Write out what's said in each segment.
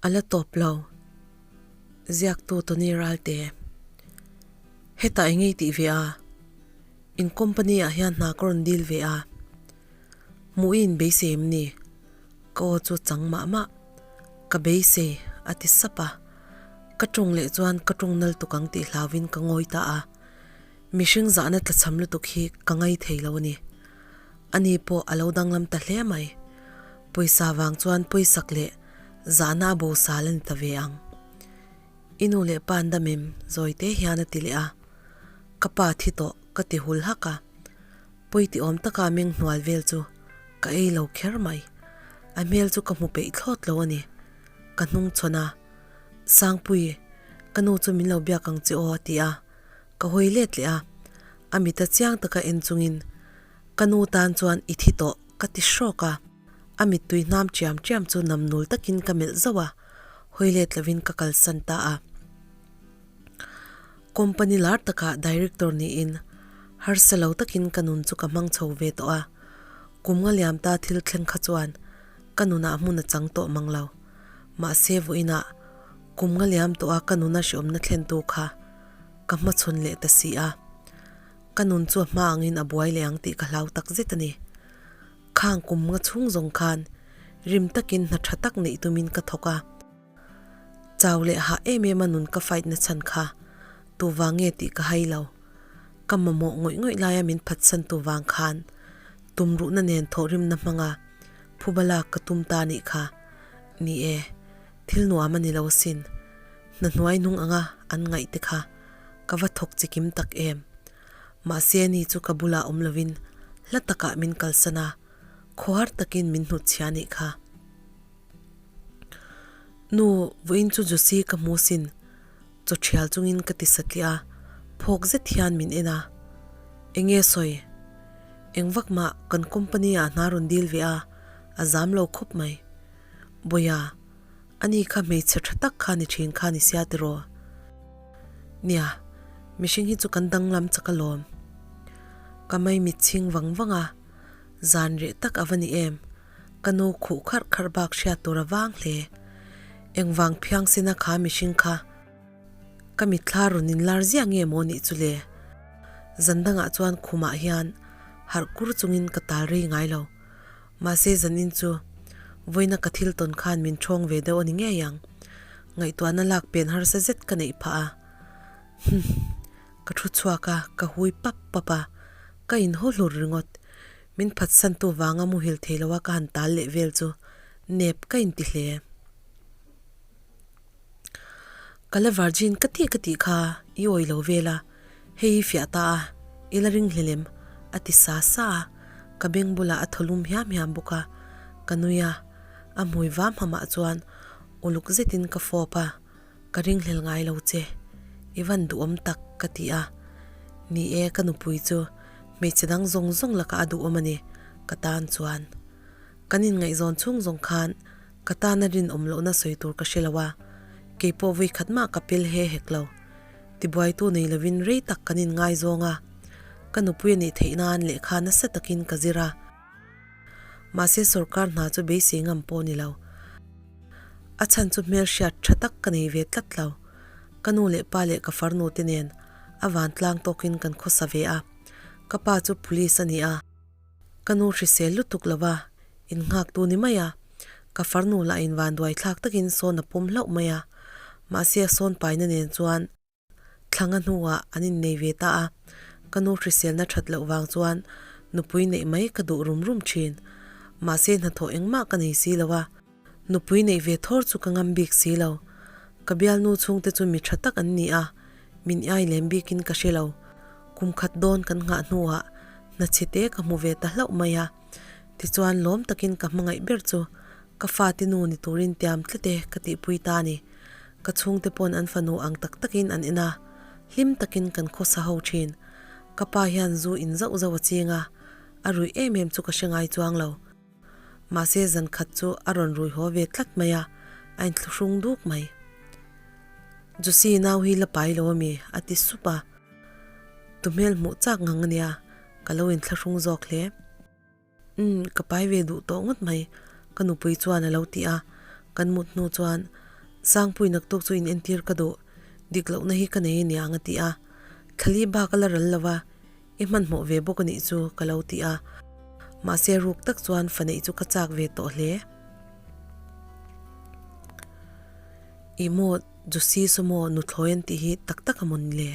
A la tawp lo. Ziaktu Tony Ralte. Hetah eng ngei tih ve a? In company ah hian hna ka rawn deal ve a. Hmuh i inbeisei em ni? Ka aw chu chang mah mah. Ka beisei, a ti sap a. Ka tawng leh chuan ka tawng nal tuk ang tih hlauhin ka ngawi ta a. Mihring zahna tlachham lutuk hi ka ngai thei lo a ni. Ani pawh a lo danglam ta hle mai. Pawisa vang chuan pawisak leh zahna a bo sal a ni ta ve ang. I nu leh pa an dam em? Zawi te hian a ti leh a. Ka pa thi tawh ka ti hul hak a. Pawi ti awm taka meng hnual vel chu ka ei lo kher mai. A hmel chu ka hmu peih thlawt lo a ni. Ka hnung chhawn a, Sangpui, ka nu chu min lo biak ang che aw a ti a. Ka hawi let leh a, a mita chiang taka en chungin ka nu tan chuan i thi tawh ka ti hrawk a, a mittui hnam chiam chiam chu nam nul takin ka melh zauh a, hawi let lovin ka kalsan ta a. Company lar takah director niin harsa lo takin ka nun chu ka hmang chho ve tawh a, kum nga liam ta thil thleng kha chuan ka nunah hmun a chang tawh mang lo. Mahse vawiinah kum nga liam tawh a ka nuna hreawmna thlentu kha ka hmachhawn leh ta si a, ka nun chu a hma angin a buai leh ang tih ka hlau tak zet a ni. Khang kum nga chhung zawng khan rim takin hna tha tak neih tumin ka thawk a, chau leh hah em em a nun ka fight na chhan kha tu vang nge tih ka hai lo. Ka mamawh ngawih ngawih laia min phatsan tu vang khan tumruhna nen thawhrimna hmanga phuba lak ka tum ta nih kha. Ni e, thil nuam a ni lo asin. Hna hnuai hnung anga an ngaih te kha ka va thawk chikim tak em. Mahse ni chu ka bulah awm lovin hla takah min kalsan a, khawhar takin min hnutchhia nih kha. Nu, vawiin chu Josie ka hmu sin, chaw thial chungin ka ti satliah a, phawk zet hian min en a. Enge sawi? Eng vak mah kan company ah hna rawn dil ve a, a zam lo khawp mai. Bawia. Ani kha hmeichhe tha tak kha ni thin kha ni sia tiraw? Nia, mihring hi chu kan danglam chak alawm. Ka maimit chhing vang vang a, zan reh tak a va ni em? Ka nu khuh kharh kharh bak hriat tur a vang hle. Engvang phiang sena kha mihring kha ka mitthla rawn inlar ziah nge maw nih chu le? Zan dangah chuan khumah hian harh kur chungin ka tal rei ngai lo. Mahse zanin chu vawiina ka thil tawn khan min ṭhawng ve deuh a ni ngei ang. Ngaihtuahna lak pen harsa zet ka neih phah a. Hum. Ka thu chhuak a, ka hui pap pap a, ka inhaw hlur ringawt. Min phatsantu vanga muhil thei loa ka han tal leh vel chu nep ka inti hle. Ka la virgin ka tih ka tih kha i awi lo vel a, hei i fiah ta a, i la ring hlelem a ti sa sa a, ka beng bulah a thaw lum hiam hiam bawk a, ka nui a, a hmui vam hamah chuan uluk zetin ka fawp a, ka ring hlel ngai lo che, i van duhawm tak ka ti a, ni e ka nupui chu hmeichhe dang zawng zawng lakah a duhawm a ni ka tan chuan. Kan inngaihzawn chhung zawng khan ka tana rinawm lohna sawi tur ka hre lo a, kei pawh vui khat mah ka pel he hek lo. Tibuaitu nei lovin rei tak kan inngaizawng a, ka nupui a nih theih nan lehkha nasa takin ka zir a. Mahse sorkar hna chu beisei ngam pawh ni lo. A chhan chu hmelhriat tha tak ka nei ve tlat lo. Ka nu leh pa leh ka farnu te nen a vantlang tawkin kan khawsa ve a, ka pa chu police a ni a. Ka nu hrisel lutuk lo va, innghaktu ni mai a. Ka farnu lah in vanduai thlak takin sawn a pawm hlauh mai a. Mahse a sawn paina nen chuan thlanga hnuah an innei ve ta a. Ka nu hriselna that loh vang chuan nupui neih mai ka duh rum rum thin. Mahse hnathawh engmah ka nei si lo a. Nupui neih ve thawr chu ka ngam bik si lo. Ka bialnu chhungte chu mi tha tak an ni a, min iai lem bikin ka hre lo. Kum khat dawn kan nghah hnuah hna chhe te ka hmu ve ta hlauh mai a. Tichuan lawm takin ka hmangaih ber chu ka fate nu ni turin tiam tlat e ka tihpui ta a ni. Ka chhungte pawn an fanu ang tak takin an en a, hlim takin kan khawsa ho thin. Ka pa hian zu in zauh zauh a ching a, a ruih em em chu ka hre ngai chuang lo. Mahse zan khat chu a rawn rui haw ve tlat mai a, a inthluhrung duk mai. Josie nau hi la pai lo ami? a ti sup a. Tu hmel hmuh chak ngang ania, ka lo inthlahrung zawk hle. Umm, ka pai ve duh tawh ngawt mai, ka nupui chuan a lo ti a, kan mut hnu chuan. Sangpui naktuk chu in entir ka duh, dik lohna hi ka nei aniang a ti a. Thlali bak a la ral lo va, i hmanhmawh ve bawk a nih chu ka lo ti a. Mahse ruk tak chuan fa neih chu ka chak ve tawh hle. Ih maw Josie Sumo nuthlawi an tih hi tak tak a mawn le?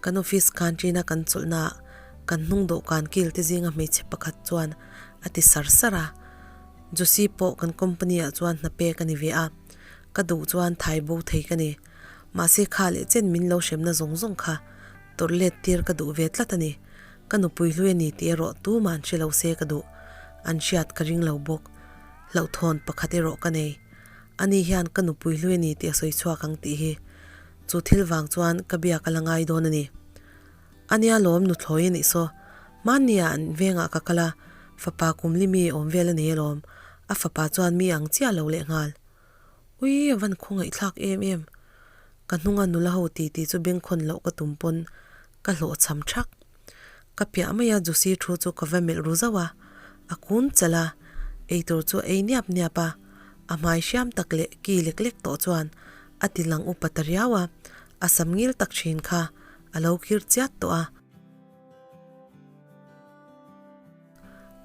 Kan office canteen a kan chawlhna ah kan hnung dawhkan kil te zinga hmeichhe pakhat chuan a ti sar sar a. Josie pawh kan company ah chuan hna pek a ni ve a, ka duh chuan thai bo thei ka ni. Mahse kha leh chen min lo hremna zawng zawng kha tawrh let tir ka duh ve tlat a ni. Ka nupui hlui a ni tih erawh tumah an hre lo se ka duh. An hriat ka ring lo bawk. Hlauhthawn pakhat erawh ka nei. Ani hian ka nupui hlui a ni tih a sawi chhuak ang tih hi chu thil vang chuan ka biak a la ngai dawn a ni. Ania lawm nuthlawi a nih saw, hmannia an vengah ka kal a, fapa kum li mi awm vel a nei alawm, a fapa chuan mi ang chiah lo leh nghal. Ui a van khawngaihthlak em em. Ka hnunga nula ho ti ti chu bengkhawn loh ka tum pawn ka hlawhchham thak. Ka piah mai a Josie thu chu ka va melh ru zauh a, a kun chalh a, eitur chu a ei niap niap a, a hmai hriam tak leh ki lek lek tawh chuan a ti lang upa ta riau a, a sam ngil tak thin kha a lo kir chiat tawh a.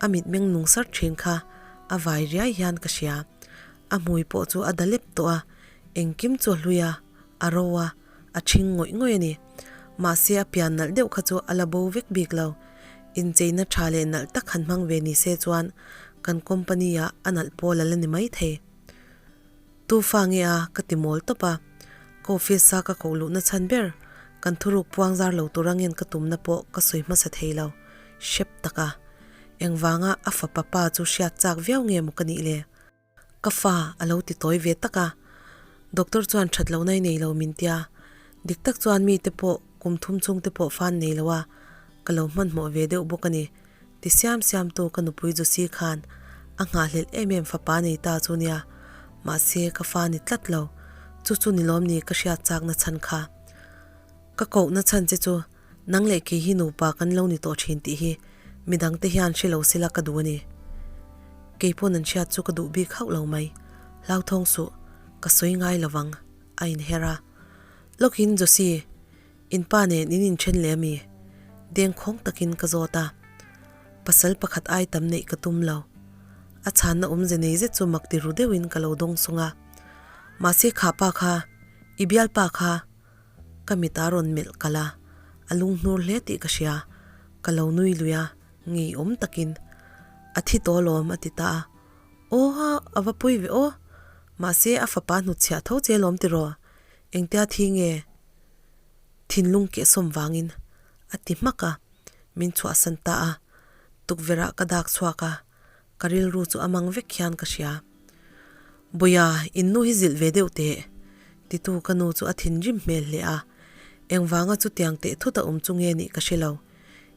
A mitmeng nung sar thin kha a vai riai hian ka hria, a hmui pawh chu a da lep tawh a, engkim chu a hlui a, a ro a. A ṭhing ngawih ngawih a ni. Mahse a pian nalh deuh kha chu a la bo vek bik lo. Incheina ṭha leh nalh tak han hmang ve ni se chuan kan company ah a nalh pawl a la ni mai thei. Tu fa nge a ka ti mawl tawp a. Ka office a ka koh luhna chhan ber kan thuruk puang zar lo tur angin ka tumna pawh ka sawi hmasa thei lo. Hrep tak a. Engvanga a fapa pa chu hriat chak viau nge maw ka nih le? Ka fa a lo ti tawi ve tak a, doctor chuan that lohna i nei lo min tia, dik tak chuan mite pawh kum thum chung te pawh fan nei lo a, ka lo hmanhmawh ve deuh bawk a ni, ti siam siam tu ka nupui Josie khan a nghahhlelh em em fapa nei ta chu nia, mahse ka fa ni tlat lo, chu chu ni lawm ni ka hriat chak na chhan kha. Ka koh na chhan che chu Nang leh kei hi nupa kan lo ni tawh thin tih hi midang te hian hre lo sela ka duh a ni. Kei pawn an hriat chu ka duh bik hauh lo mai. Hlauthawng suh, ka sawi ngai lo vang, a inher a. Lawkin Josie, in pa nen in inthen leh a mi? Dengkhawng takin ka zawt a. Pasal pakhat ai tam neih ka tum lo. A chhanna awmze nei zet chu mak ti ru deuhin ka lo dawng sung a. Mahse kha pa kha, i bialpa kha, Ka mit a rawn melh kalh a, a lunghnur hle tih ka hria. Ka lo nui lui a, ngeiawm takin, A thi tawh alawm a ti ta a. Aw ha, a va pui ve aw. Mahse a fapa hnutchhiah tho che alawm tiraw? Engtia thi nge? Thinlung kehsawm vangin a ti hmak a, min chhuahsan ta a. Tukverh ah ka dak chhuak a, Ka rilru chu a mang vek hian ka hria. Bawia, in nu hi zilh ve deuh teh, titu ka nu chu a thinrim hmel hle a. Engvanga chutiang teh thut a awm chu nge nih ka hre lo.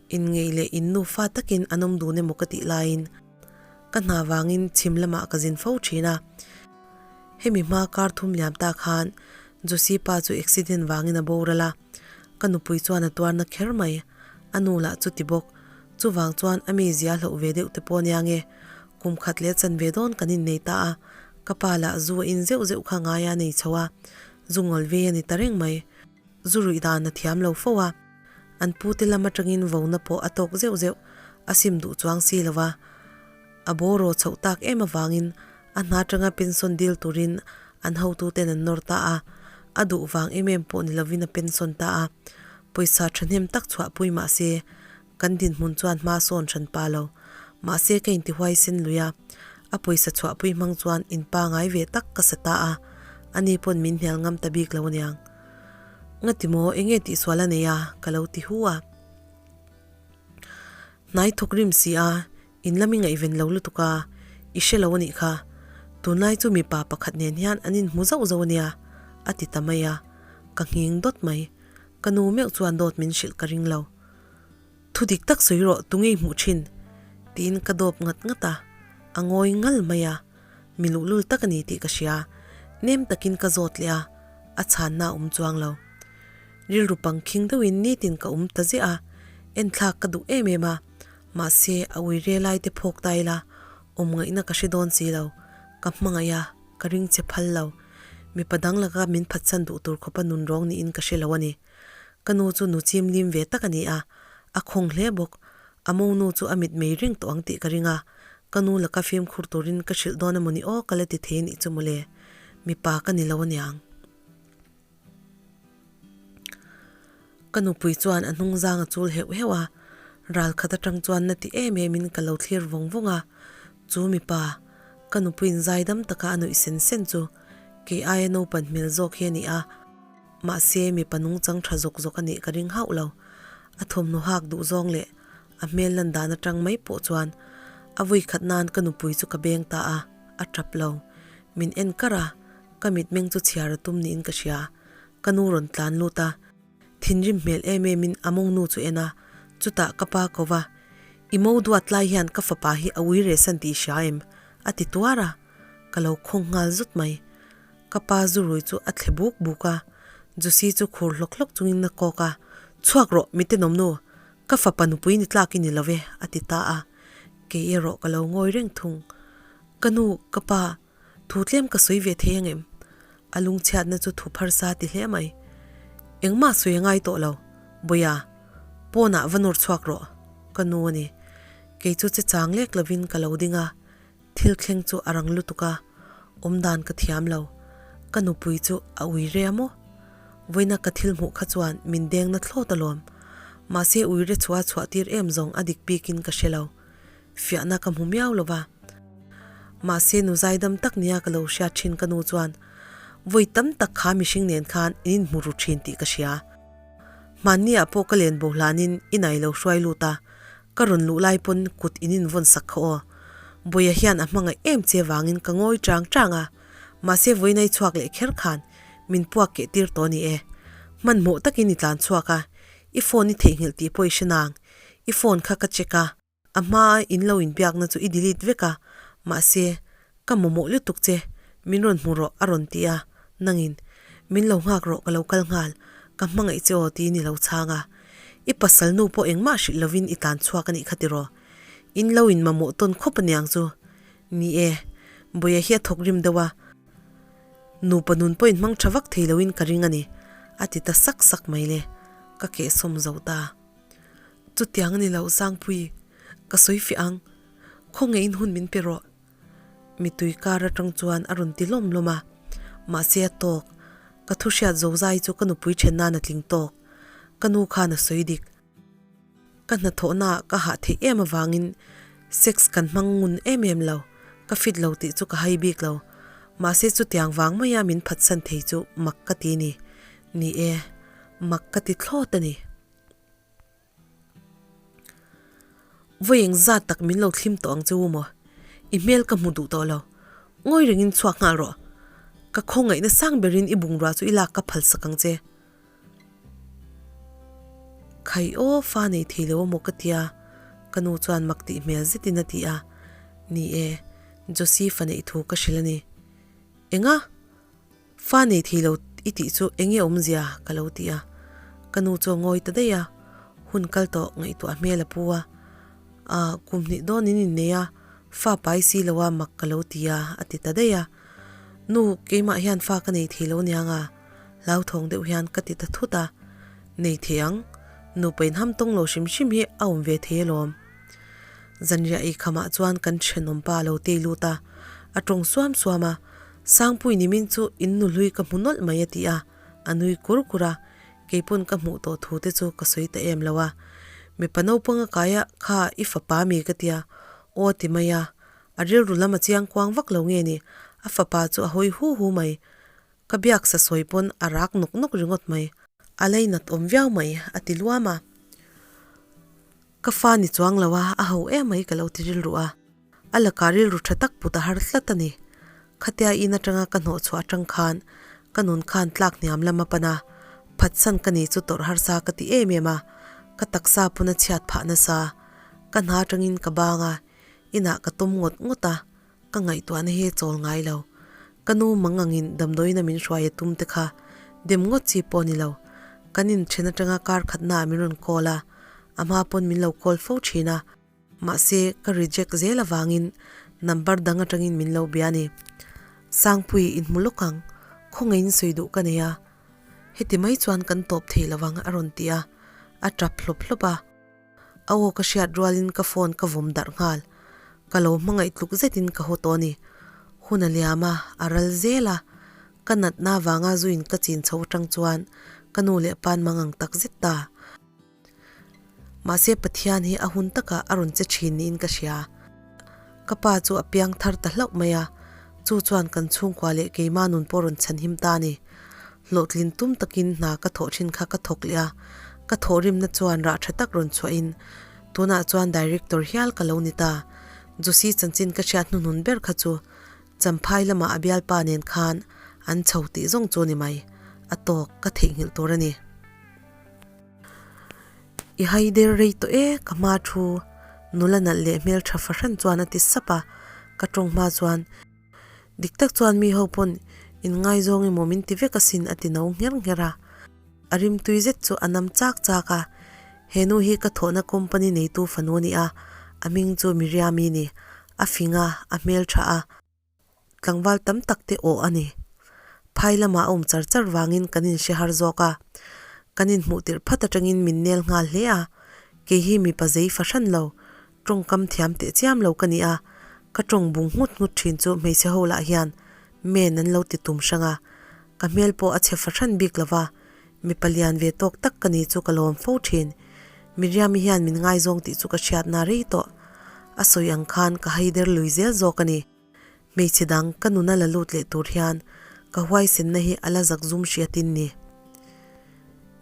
In ngei leh in nu fa takin an awm dun emaw ka tih laiin ka hna vangin chhim lamah ka zin fo thin a. Hemi hma kar thum liam ta khan Josie pa chu accident vangin a boral a, ka nupui chuan a tuarna kher mai. A nu lah chu ti bawk. Chuvang chuan a mi zia hloh ve deuh te pawh nia nge, kum khat leh chan ve dawn kan innei ta a, ka pa lah zu a in zeuh zeuh kha ngai a nei chho a, zu ngawl ve a ni ta reng mai. Zu ruih dan a thiam lo fo a, an pu te lam atangin vona pawh a tawk zeuh zeuh, a sim duh chuang si lo va. A bawraw chhoh tak em avangin a hna atanga pension dil turin an hotuten an nawr ta a, a duh vang em em pawh ni lovin a pension ta a, pawisa thahnem tak chhuahpui mah se kan dinhmun chuan hma sawn hran pa lo. Mahse ka intihuai sen lui a, a pawisa chhuahpui hmang chuan in pangai ve tak ka sa ta a, ani pawn min hnial ngam ta bik lo aniang. Ngati maw enge tihsual a nei a ka lo ti hu a. Hnai thawk rim si a, In lam i ngaihven lo lutuk a, i hre lo a nih kha. Tunlai chu mipa pakhat nen hian an inhmu zauh zauh a nia, a ti ta mai a. Ka nghing dawt mai. Ka nu meuh chuan dawt min hrilh ka ring lo. Thu dik tak sawi rawh, tunge i hmuh thin? tiin ka dawp ngat ngat a. A ngawi ngal mai a. Mi luhlul tak a ni tih ka hria. Nem takin ka zawt leh a, a chhanna a awm chuang lo. Rilru pangkhing deuhin nitin ka awm ta ziah a, enthlak ka duh em em a. Mahse, a ui re lai te phawk ta ila, awm ngaihna ka hre dawn si lo. Ka hmangaih a, ka ring che phal lo. Mipa dang laka min phatsan duh tur khawpa nun rawng niin ka hre lo a ni. Ka nu chu nu chim lim ve tak a ni a, a khawng hle bawk. A monu chu a mit mei reng tawh ang tih ka ring a, ka nu laka fimkhur turin ka hrilh dawn emaw ni aw ka la ti thei anih chu mawle. Mipa ka ni lo aniang. Ka nupui chuan a hnung zang a chul heuh heuh a, ral khat atang chuan na ti em em in ka lo thlir vawng vawng a, chu mipa, ka nupuiin zaidam taka a nuih sen sen chu kei aia naupan hmel zawk hi a ni a, mahse mipa nungchang tha zawk zawk a nih ka ring hauh lo. A thawmhnaw hak duh zawng leh a hmel lan dan atang mai pawh chuan a vui khat nan ka nupui chu ka beng ta a, a tap lo. Min en kar a, ka mitmeng chu chhiar a tum niin ka hria. Ka nu rawn tlan lut a, thinrim hmel em em in a mawngnu chu en a, chutah ka pa ko va, I mo duat lai hian ka fapa hi a ui reh san tih i hria em? a ti tuar a, ka lo khawng nghal zut mai. Ka pa zu rui chu a thle buk buk a, Josie chu khur hlawk hlawk chungin a kawk a, Chhuak rawh, mi tenawm nu, ka fapa nupui ni tlak i ni lo ve, a ti ta a, kei erawh ka lo ngawi reng thung. Ka nu, ka pa, thu tlem ka sawi ve thei angem? A lungchhiatna chu thu pharsa ti hle mai. Engmah sawi a ngai tawh lo, Bawia, pawnah va nawr chhuak rawh, ka nu a ni. Kei chu che chang lek lovin ka lo ding a, Thil thleng chu a rang lutuk a, awm dan ka thiam lo. Ka nupui chu a ui re a maw? Vawiina ka thil hmuh kha chuan min deng na thlawt alawm. Mahse ui re chhuah a chhuah tir em zawng a dik bikin ka hre lo. Fiahna ka hmu miau lo va. Mahse nu zaidam tak nia ka lo hriat thin ka nu chuan vawi tam tak kha mihring nen khan in inhmu ru thin tih ka hria. Hmanni ah pawh ka len bo hlanin i nai lo hruai lut a, Ka rawn luh lai pawn kut in invawn sak kha aw. Bawia hian a hmangaih em che vangin ka ngawi chang chang a, mahse vawiinai chhuak leh kher khan min puak keh tir tawh a ni e. Hmanhmawh takin i tlan chhuak a, i phone i theihnghilh tih pawh i hre nang. I phone kha ka check a, a hmaa in lo inbiakna chu i delete vek a, mahse ka mamawh lutuk che, min rawn hmu rawh a rawn ti a, nangin min lo nghak rawh ka lo kal nghal, ka hmangaih che aw tiin i lo chhang a. I pasal nu pawh engmah hrilh lovin i tlan chhuak a nih kha tiraw? In lo in mamawh tawn khawp aniang chu. Ni e, Bawia hi a thawk rim deuh a, nupa nun pawh in hmang tha vak thei loin ka ring a ni, a ti ta sak sak mai le, ka kehsawm zo ta. Chutiang a ni lo Sangpui, ka sawi fiah ang, khawngaihin hun min pe rawh. Mitui kar atang chuan a rawn ti lawm lawm a, mahse a tawk, ka thu hriat zo zai chu ka nupui then nan a tling tawk. Ka nu khan a sawi dik. Ka hnathawhna ah ka hah theih em avangin sex kan hmang ngun em em lo, ka fit lo tih chu ka hai bik lo. Mahse chutiang vang maia min phatsan thei chu mak ka ti ni. Ni e, mak ka ti thlawt a ni. Vawi eng zat tak min lo thlim tawh ang che u maw? I hmel ka hmu duh tawh lo. Ngawi rengin chhuak nghal rawh. Ka khawngaihna sang berin i bungrua chu i lak ka phal sak ang che. Khai aw, fa nei thei lo amaw ka tia, ka nu chuan mak tih hmel zetin a ti a. Ni e, Josie fa neih thu ka hrilh a ni. Enga? Fa nei thei lo i tih chu eng nge awmzia? ka lo ti a. Ka nu chu a ngawi ta daih a, hun kal tawh ngaihtuah hmel a pu a. Aa, kum hnih dawn in innei a, fa pai si lo a mak ka lo ti a, a ti ta daih a. Nu, keimah hian fa ka nei thei lo niang a, hlauthawng deuh hian ka ti ta thut a. Nei thei ang, nupa inham tawng lo hrim hrim hi a awm ve thei alawm. Zanriah ei khamah chuan kan thenawmpa a lo tei lut a, a tawng suam suam a, Sangpui nimin chu in nu hlui ka hmu nawlh mai a ti a, a nui kur kur a, keipawn ka hmuh tawh thu te chu ka sawi ta em lo a. Mipa naupang a kai a, kha i fapa mi ka tia, aw a ti mai a, a rilru lam a chiang kuang vak lo nge ni, a fapa chu a hawi hu hu mai, ka biak sa sawi pawn a rak nawk nawk ringawt mai, a leinat awm viau mai a ti luam a. Ka fa ni chuang lo a, a ho em mai ka lo ti rilru a. A lakah rilru tha tak put a har tlat a ni. Khatia in atanga ka hnawh chhuah atang khan ka nun khan tlak hniam lam a pan a, phatsan ka ni chu tawrh harsa ka ti em em a, ka taksa pawn a chhiat phah nasa. Ka hna atangin ka bang a, inah ka tum ngawt ngawt a, ka ngaihtuahna hi a chawl ngai lo. Ka nu mang angin damdawiina min hruai a tum te kha dem ngawt chi pawh a ni lo. Kan inthen atanga kar khatnaah min rawn call a, a hma pawn min lo call fo thin a. Mahse, ka reject zel avangin number dang atangin min lo bia a ni. Sangpui, inhmu lawk ang. Khawngaihin sawi duh ka nei a, heti mai chuan kan tawp thei lo vang a rawn ti a, a tap hlawp hlawp a. A aw ka hriat rualin ka phone ka vawm darh nghal. Ka lo hmangaih tluk zetin ka haw tawh a ni. Hun a liam a, a ral zel a. Ka natna vanga zuin ka chin chho atang chuan ka nu leh pa'n mangang tak zet ta. Mahse Pathian hi a hun takah a rawn che thin niin ka hria. Ka pa chu a piang thar ta hlauh mai a, chu chuan kan chhungkua leh keima nun pawh rawn chhanhim ta a ni. Hlawhtlin tum takin hna ka thawh thin kha ka thawk leh a, ka thawhrimna chuan rah tha tak rawn chhuahin tunah chuan director hial ka lo ni ta. Josie chanchin ka hriat hnuhnun ber kha chu Champhai lamah a bialpa nen khan an chho tih zawng chu ni mai, a tawk ka theihnghilh tur a ni. I hai der rei tawh e ka hma thu nula nalh leh hmeltha fahran chuan a ti sap a, ka tawng hma chuan dik tak chuan mi ho pawn in ngaizawng emaw min ti vek asin a ti no ngher ngher a, a rimtui zet chu a nam chak chak a, he nu hi ka thawhna company neitu fanu a ni a, a hming chu Miriam-i a ni, a fing a, a hmeltha a. Tlangval tam tak te awh a ni. Phai lamah a awm char char vangin kan inhre har zawk a, kan inhmuh tirh phat atangin min nel nghal hle a, kei hi mipa zei fahran lo, tawngkam thiam teh chiam lo ka ni a, ka tawng bung nghut nghut thin chu hmeichhe ho lah hian men an lo ti tum hrang a, ka hmel pawh a chhe fahran bik lo va, mipa lian ve tawk tak ka ni chu ka lawm fo thin. Miriam-i hian min ngaizawng tih chu ka hriatna rei tawh. A sawi ang khan ka haider lui zel zawk a ni. Hmeichhe dang ka nuna la lut leh tur hian ka huaisenna hi a la zak zum hriatin ni.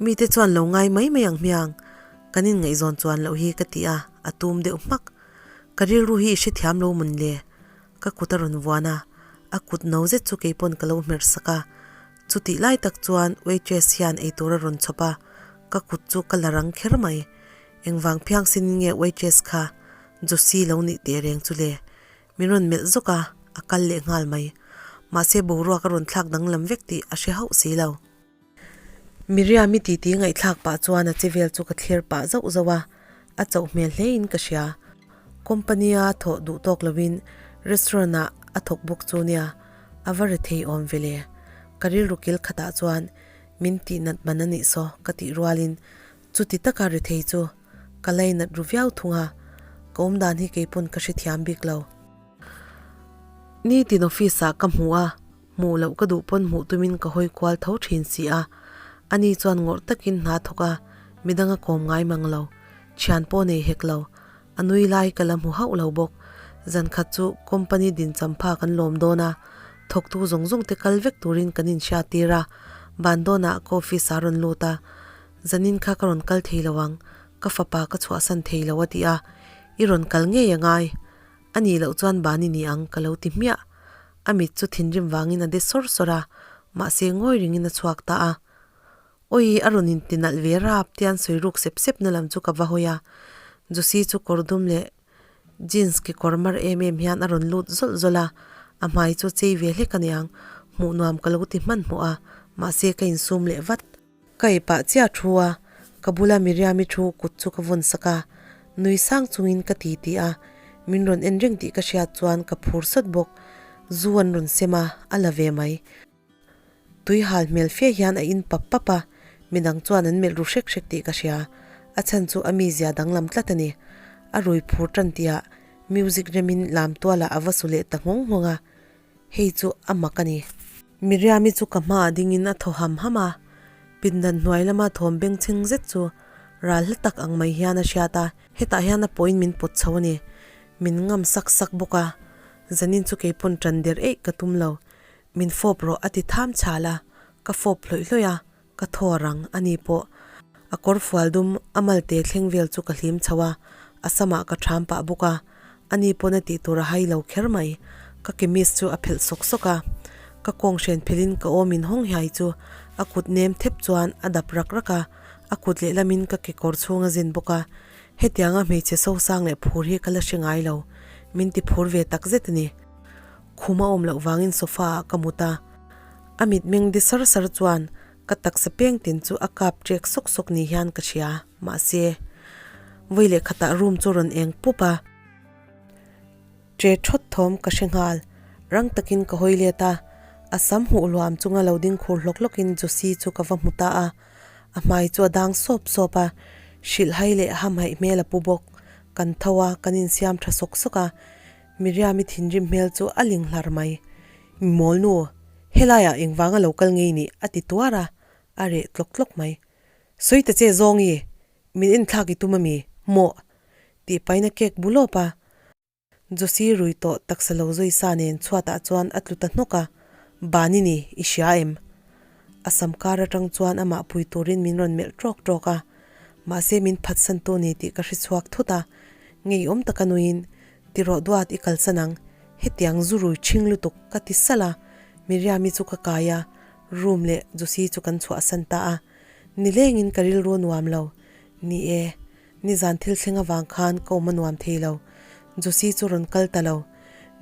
Mite chuan lo ngai mai mai ang hmiang, kan inngaihzawn chuan loh hi ka ti a, a tum deuh hmak. Ka rilru hi i hrethiam lo mawn le? Ka kut a rawn vuan a, a kut no zet chu keipawn ka lo hmer sak a. Chutih lai tak chuan waitress hian eitur a rawn chhawp a, ka kut chu ka la rang kher mai. Engvang phiangsin nge waitress kha Josie lo nih teh reng chu le? Min rawn melh zawk a, a kal leh nghal mai. Mahse boruak a rawn thlak danglam vek tih a hre hauh si lo. Miriam-i titi ngaihthlak pah chuan a che vel chu ka thlir pah zauh zauh a, a chauh hmel hlein ka hria. Company-a thawh duh tawk loin restaurant-ah a thawk bawk chu nia, a va ri thei awm ve le. Ka rilru kil khatah chuan min tihnat man a nih saw ka tih rualin chuti taka ri thei chu Ka lainat ru viau thung a, ka awm dan hi keipawn ka hrethiam bik lo. Nitin office ah ka hmu a, hmuh loh ka duh pawn hmuh tumin ka hawi kual tho thin si a. Ani chuan ngawrh takin hna thawk a, midang a kawm ngai mang lo. Thian pawh nei hek lo. A nui lai ka la hmu hauh lo bawk. Zan khat chu company din champha kan lawm dawn a, thawktu zawng zawng te kal vek turin kan inhriat tir a, ban dawnah ka office ah a rawn lut a. Zanin kha ka rawn kal thei lo ang, ka fapa ka chhuahsan thei lo a ti a, i rawn kal ngei a ngai. A nih loh chuan ban i ni ang ka lo ti hmiah. A mit chu thinrim vangin a de sawr sawr a, mahse ngawi ringin a chhuak ta a. Awi, a rawn inti nalh ve rap tian sawi ruk sep sep na lam chu ka va hawi a. Josie chu kawr dum leh Jeans kekawr mar em em hian a rawn lut zawlh zawlh a, a hmai chu chei ve hlek aniang, hmuh nuam ka lo ti hmanhmawh a, mahse ka insum leh vat. Ka ei pah chiah thu a, ka bula Miriam-i thu kut chu ka vawn sak a, nui sang chungin ka ti ti a, min rawn en reng tih ka hriat chuan ka phur sawt bawk, zu an rawn sem a, a la ve mai. Tui hal hmel fe hian a in pap pap a, midang chuan an melh ru hrek hrek tih ka hria, a chhan chu a mizia danglam tlat a ni. A rui phur tan tihah music remin lam tualah a va su leh ta nghawng nghawng a, Hei chu a mak a ni. Miriam-i chu ka hmaah dingin a thaw ham ham a, pindan hnuai lama thawm bengchheng zet chu ral hla tak ang mai hian a hriat a, hetah hian a pawhin min pawt chho a ni. Min ngam sak sak bawk a, zanin chu keipawn ṭan der eih ka tum lo. Min fawp rawh a ti tham chhal a, ka fawp hlawih hlawih a, Ka thaw rang a ni pawh. A kawr fual dum a malte thleng vel chu ka hlim chho a, a samah ka ṭham pah bawk a. A ni pawn a tih tur a hai lo kher mai. Ka kemis chu a phelh sawk sawk a. Ka kawng hren phelhin ka awm in hawng hiai chu a kut nem thep chuan a dap rak rak a, a kut lehlamin ka kekawr chhung a zin bawk a. Hetianga hmeichhe sosang leh phur hi ka la hre ngai lo. Min ti phur ve tak zet a ni. Khum a awm loh vangin sofa ah ka mut a. A mitmeng di sar sar chuan ka taksa peng tin chu a kap ṭek sawk sawk ni hian ka hria. Mahse, vawi leh khatah room chu rawn eng pup a. Ṭe ṭhawt thawm ka hre nghal. Rang takin ka hawi let a. A sam huh hluam chunga lo ding khur hlawk hlawkin Josie chu ka va hmu ta a. A hmai chu a dang sawp sawp a, hrilhhai leh hamhaih hmel a pu bawk. Kan tho a, kan insiam tha sawk sawk a. Miriam-i thinrim hmel chu a ling hlar mai. Mi mawl nu, helaiah engvanga lo kal ngei nih? a ti tuar a, a reh tlawk tlawk mai. Sawi ta che zawngi, min enthlak i tum ami? Mawh! tih pahin a kek bu lawp a. Josie rui tawh taksa lo zui sa nen chhuatah chuan a tlu ta hnawk a, Ban i ni, i hria em? A sam kar atang chuan amah pui turin min rawn melh tawk tawk a, mahse min phatsan tu ni tih ka hre chhuak thut a, ngeiawm taka nuiin, Ti rawh duat i kalsan ang, hetiang zu rui ṭhing lutuk ka ti salh a, Miriam-i chu ka kai a, room leh Josie chu kan chhuahsan ta a, nilengin ka rilru a nuam lo, ni e, Nizan thil thleng avang khan ka awm a nuam thei lo. Josie chu rawn kal ta lo.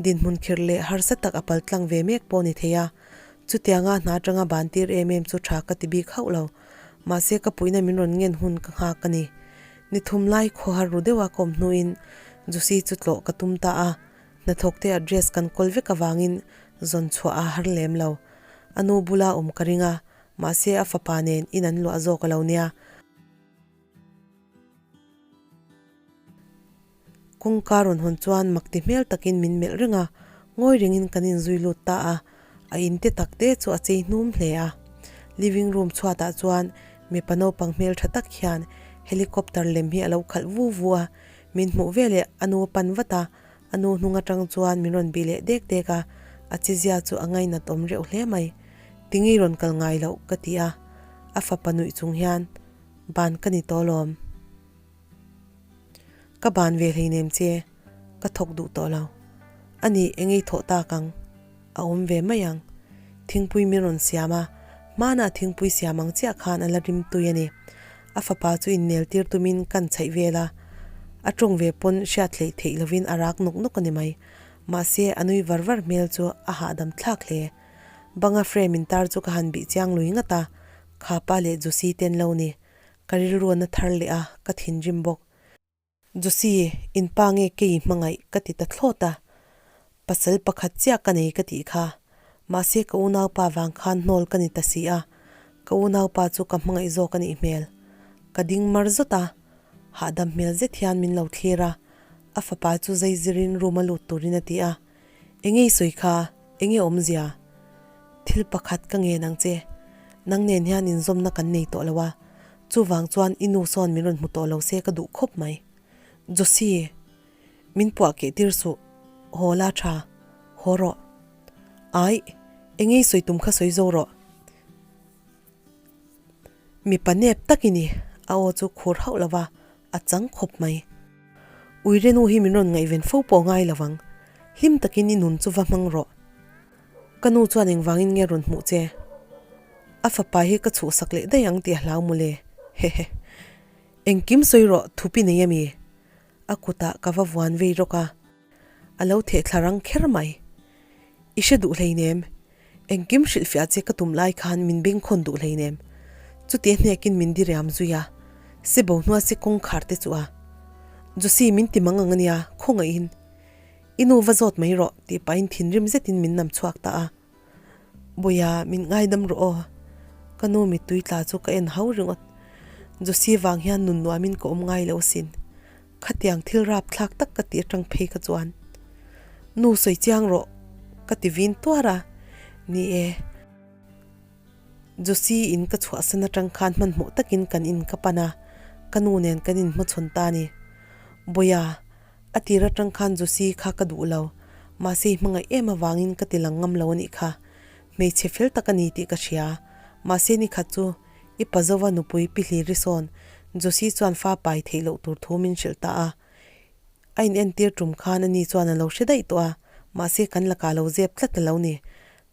Dinhmun khirh leh harsa tak a pal tlang ve mek pawh ni thei a. Chutianga hna atanga ban tir em em chu tha ka ti bik hauh lo. Mahse ka puihna min rawn ngen hun ka nghak a ni. Ni thum lai khawhar ru deuha ka awm hnuin Josie chu tlawh ka tum ta a. Hnathawkte address kan kawl vek avangin zawn chhuah a har lem lo. A nu bula awm ka ring a, mahse a fapa nen in an luah zawk a lo nia. Kawngka rawn hawn chuan mak ti hmel takin min melh reng a, ngawi rengin kan inzui lut ta a, a in te tak te chu a chei hnum hle a. Living room chhuatah chuan mipa naupang hmel tha tak hian helicopter lem hi a lo khalh vu vu a, min hmuh veleh a nu a pan vat a, a nu hnung atang chuan min rawn bih leh dek dek a, a chizia chu a ngainat awm reuh hle mai. Tingei rawn kal ngai loh ka ti a, a fapa nuih chung hian Ban ka ni tawh lawm. Ka ban ve hleinem che, ka thawk duh tawh lo. A nih eng ei thawh tak ang? A awm ve mai ang. Thingpui min rawn siam a, hmanah thingpui siam ang chiah khan a la rim tui a ni. A fapa chu innel tir tumin kan chhaih vel a, a tawng ve pawn hriat hleih theih lovin a rak nawk nawk a ni mai. Mahse, a nui var var hmel chu a hahdam thlak hle. Banga frame intar chu ka han bih chiang lui ngat a, Khapa leh Josie te an lo ni. Ka rilru a na thar leh a, ka thinrim bawk. Josie, in pa nge kei hmangaih ka ti ta thlawt a. Pasal pakhat chiah ka nei ka tih kha. Mahse ka unaupa vang khan hnawl ka ni ta si a, ka unaupa chu ka hmangaih zawk a nih hmel. Ka ding mar zawt a, hahdam hmel zet hian min lo thlir a, a fapa chu zai zirin room a lut turin a ti a. Enge i sawi kha? Enge awmzia? Thil pakhat ka ngen ang che. Nang nen hian inzawmna kan nei tawh lo a, chuvang chuan i nu sawn min rawn hmu tawh lo se ka duh khawp mai. Josie, min puah keh tir suh. Haw la tha. Haw rawh. Aih, enge i sawi tum kha sawi zo rawh. Mipa nep tak i ni, a aw chu khur hauh lo va, a chang khawp mai. Uirenu hi min rawn ngaihven fo pawh ngai lo vang, hlim takin i nun chu va hmang rawh. Ka nu chuan engvangin nge rawn hmuh che? A fapa hi ka chhuhsak leh daih ang tih a hlau mawle, hehe. Engkim sawi rawh, thupi nei ami? A kutah ka va vuan vei rawk a, a lo theh thla rang kher mai. I hre duh hleinem, Engkim hrilhfiah che ka tum lai khan min bengkhawn duh hleinem. Chuti a hnekin min diriam zui a, se bo hnua se kawngkhar te chu a. Josie min ti mang ang ania, khawngaihin. I nu va zawt mai rawh tih pahin thinrim zetin min nam chhuak ta a. Bawiha min ngaidam rawh aw. Ka nu mittui tla chu ka en hau ringawt. Josie vang hian nun nuamin ka awm ngai lo asin. Khatiang thil rap thlak tak ka ti atang phei kha chuan Nu sawi chiang rawh ka ti vin tuar a, ni e, Josie in ka chhuahsan atang khan hmanhmawh takin kan in ka pan a, ka nu nen kan inhmachhawn ta a ni. Bawiha, a tir atang khan Josie kha ka duh lo, mahse i hmangaih em avangin ka ti lang ngam lo a nih kha, hmeichhe fel tak a ni tih ka hria, mahse nikhat chu I Pazova nupui Pi Hliri sawn Josie chuan fa pai theih loh tur thu min hrilh ta a. A inentir tum khan ani chuan a lo hre daih tawh a, mahse kan lakah lo zep tlat a lo ni.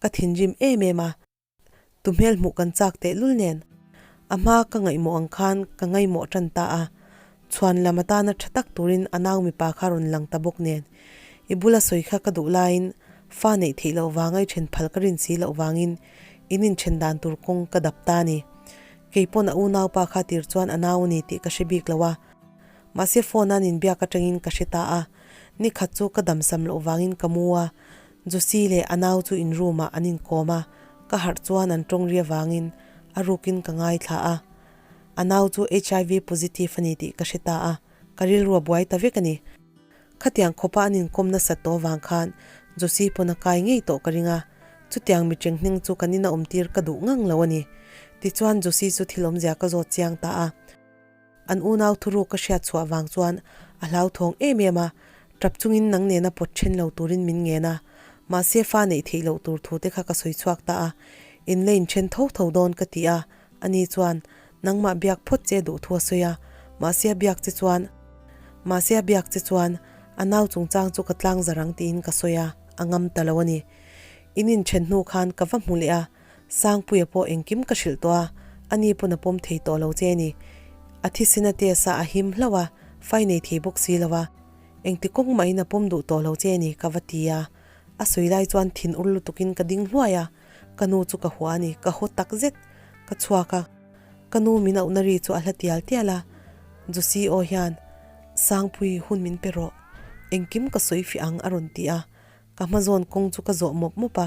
Ka thinrim em em a, tu hmel hmuh kan chak tehlul nen a hma ka ngaihmawh ang khan ka ngaihmawh tan ta a. Chhuan lam atana tha tak turin a nau mipa kha rawn lang ta bawk nen i bula sawi kha ka duh laiin fa neih theih loh vanga i then phal ka rin si loh vangin in inthen dan tur kawng ka dap ta a ni. Kei pawn a unaupa kha tir chuan a nau a ni tih ka hre bik lo a, mahse phone a an inbiak atangin ka hre ta a, nikhat chu ka damsam loh vangin ka mu a. Josie leh a nau chu in room ah an inkawm a, ka harh chuan an tawng ri avangin a rukin ka ngaithla a. A nau chu HIV positive a ni tih ka hre ta a, ka rilru a buai ta vek a ni. Khatiang khawpa an inkawm nasat tawh avang khan Josie pawn a kai ngei tawh ka ring a, chutiang mitring hming chu kan ina awmtir ka duh ngang lo a ni. Tichuan Josie chu thil awmzia ka zawt chiang ta a. An unau thuruk ka hriat chhuah vang chuan a hlauthawng em em a, tap chungin nang nena pawt then lo turin min ngen a, mahse fa neih theih loh tur thu te kha ka sawi chhuak ta a, in la inthen tho tho dawn ka ti a, ani chuan nangmah biak phawt che duh thu a sawi a, mahse a biak che chuan mahse a biak che chuan a nau chungchang chu ka tlang zar ang tiin ka sawi a, a ngam ta lo a ni. In inthen hnu khan ka va hmu leh a, Sangpuia pawh engkim ka hrilh tawh a, ani pawn a pawm thei tawh lo che a ni. A thisen a test a, a him hlauh a, fai nei thei bawk si lo a. Engti kawng mahin a pawm duh tawh lo che a ni, ka va ti a. A sawi lai chuan thin ur lutukin ka ding hluai a, ka nu chu ka hua a ni, ka haw tak zet. Ka chhuak a, ka nu min auhna ri chu a hla tial tial a. Josie aw hian, Sangpui, hun min pe rawh. Engkim ka sawi fiah ang a rawn ti a, Ka hmazawn kawng chu ka zawh mawp mawp a,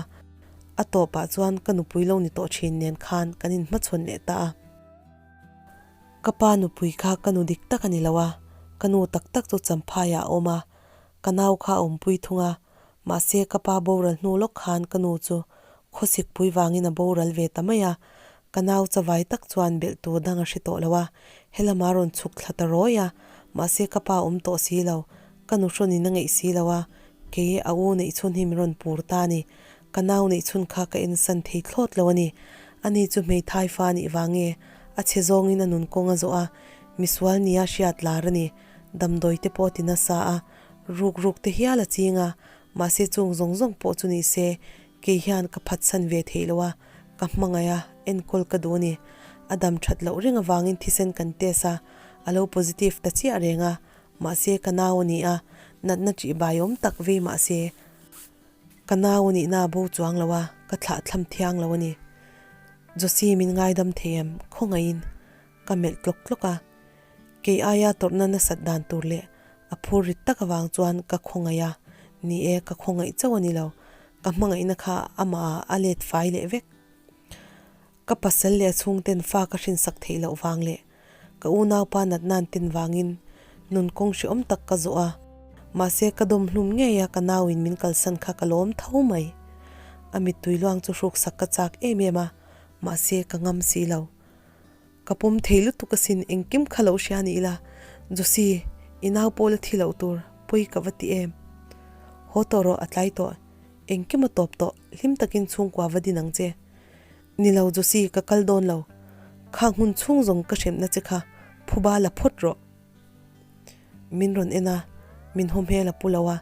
a tawpah chuan ka nupui lo ni tawh thin nen khan kan inhmachhawn leh ta a. Ka pa nupui kha ka nu dik tak a ni lo a, ka nu tak tak chu Champhaiah a awm a, ka nau kha a awmpui thung a, mahse ka pa boral hnu lawk khan ka nu chu khawsikpui vangin a boral ve ta mai a, ka nau chavai tak chuan belh tur dang a hre tawh lo a, helama rawn chhuk thla ta rawi a, mahse ka pa awm tawh si lo, ka nu hrawnin a ngeih si lo a, Kei a u neihchhun hi min rawn pur ta a ni. Ka nau neihchhun kha ka ensan thei thlawt lo a ni. Ani chu hmeithai fa a nih vang nge, a chhe zawngin a nun kawng a zawh a, misual nia hriat lar a ni. Damdawi te pawh a ti nasa a, ruk ruk te hial a ching a, mahse chung zawng zawng pawh chu ni se, kei hian ka phatsan ve theih lo a, ka hmangaih a, enkawl ka duh a ni. A dam that loh reng avangin thisen kan test a, a lo positive ta chiah reng a, Mahse ka nau a ni a, natna ṭih bai awm tak vei mahse ka nau a nihna a bo chuang lo a, ka thlah thlam thiang lo a ni. Josie min ngaidam thei em? Khawngaihin ka melh tlawk tlawk a, kei aia tawrhna nasat dan tur leh a phur rit tak avang chuan ka khawngaih a, ni e ka khawngaih chauh a ni lo, ka hmangaihna kha amah ah a let fai leh vek. Ka pasal leh a chhungten fa ka hrinsak theih loh vang leh ka unaupa natnan ten vangin nun kawng hrehawm tak ka zawh a, mahse ka dawm hlum ngei a ka nauin min kalsan kha ka lawm tho mai. A mittui luang chu hruksak ka chak em em a, mahse ka ngam si lo. Ka pawm thei lutuk asin engkim kha lo hria ni ila, Josie, i nau pawh la thi loh tur pawi ka va ti em. Haw tawh rawh a tlai tawh, engkim a tawp tawh, hlim takin chhungkua va din ang che. Ni lo Josie, ka kal dawn lo. Kha hmun chhung zawng ka hremna che kha phuba la phawt rawh. Min rawn en a, min haw hmel a pu lo a.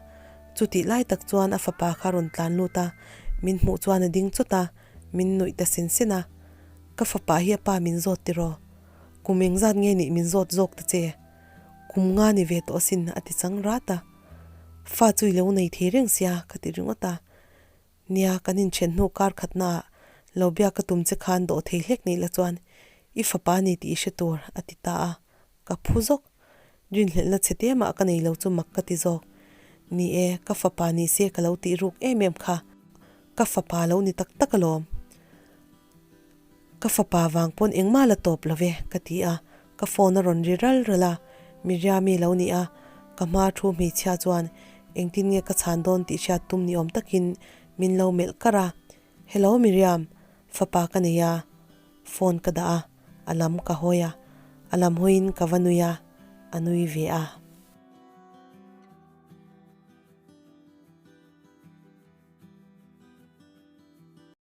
Chutih lai tak chuan a fapa kha rawn tlan lut a, min hmuh chuan a ding chawt a, min nuih ta sen sen a. Ka fapa hi a pa min zawt tiraw? Kum engzat nge nih min zawt zawk ta che? Kum nga ni ve tawh asin a ti chang rat a. Fa chu i lo nei thei reng sia ka ti ringawt a. Nia, kan inthen hnu kar khatnaah lo biak ka tum che khan dawh thei hlek nih la chuan i fapa a ni tih i hre tur, a ti ta a. Ka phu zawk. Rinhlelhna chhe te mah ka nei lo chu mak ka ti zawk. Ni e, ka fapa ni se ka lo tih ruk em em kha. Ka fapa lo ni tak tak alawm. Ka fapa vang pawn engmah la tawp lo ve, ka ti a, ka phone a rawn ri ral ral a, Miriami lo ni a, ka hma thu hmeichhia chuan engtin nge ka chhan dawn tih hriat tum ni awm takin min lo melh kar a, Hello Miriam, fapa ka nei a, phone ka dah a, a lam ka hawi a, a lam hawiin ka va nui a, a nui ve a.